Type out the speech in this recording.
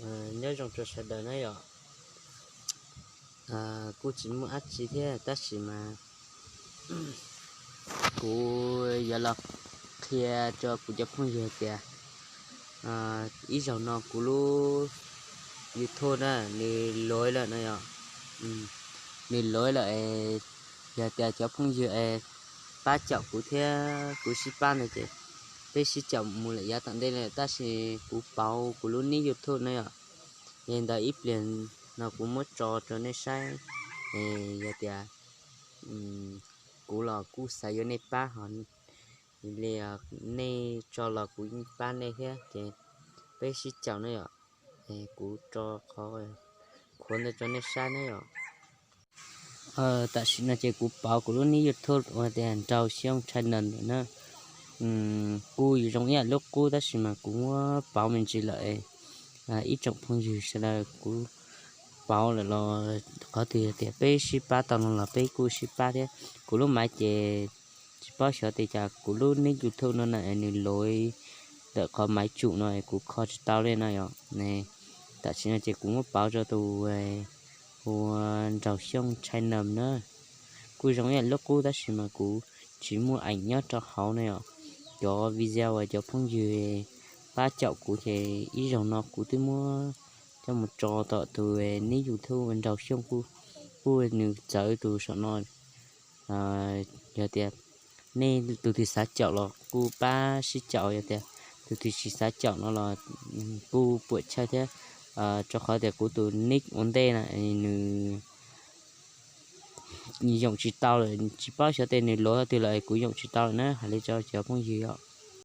Nyob zoo rau sawv daws na yom. Kuj tsis muaj dab tsi thiab tab sis mas kuv yuav los qhia rau kuv cov phooj ywg tias ib zaug no kuv lub YouTube na nws lov lawm no yom. Nws lov lawm es yog tias cov phooj ywg es pab caum kuv thiab kuv sib pab no ces peb sib caum mus lawm yav tom ntej lawm tab sis kuv pauv kuv lub nick YouTube na yom. Es ntawd ib pliag no kuv muab tso rau nej saib, es yog tias kuv los kuj xav yuav nej pab ho li nej tso los kuv yeej pab nej thiab ces peb sib caum na yom. Es kuv tso qhov qhuav ntawd rau nej saib na yom. Tam sim no ces kuv pauv kuv lub nick YouTube ua tias Nraug Xyooj Channel na. Kuj zoo ib yam lub qub tab sis mas kuv muab pauv me ntsis lawm. Ib tsoom phooj ywg sawv daws kuv pauv lawm los qhov twg tias peb sib pab tau no los peb kuj sib pab thiab. Kuv lub maiv ces tsis paub xyov tias cas kuv lub nick YouTube no na nws lov ntawm qhov maiv tsum no kuv kho tsis tau li no yom. Tam sim no ces kuv muab pauv rau tus hu ua Nraug Xyooj Channel na. Kuj zoo ib yam lub qub tab sis mas kuv tsis muaj eev nyob rau hauv na yom. Cov video uas cov phooj ywg pab caum kuv ces ib zaug no kuv twb muab coj mus tso tom tus nick YouTube Nraug Xyooj kuj, kuj nws txawv tus saum no. Yog tias nej tus twg xav caum los kuj pab sib caum, yog tias tus twg tsis xav caum no los kuj puam chawj thiab, rau qhov tias kuv tus nick ua ntej na nws yoom tsis tau lawm, tsis paub xyov tej nws lov twg lawm kuv yoom tsis tau lawm na, hais li rau cov phooj ywg os.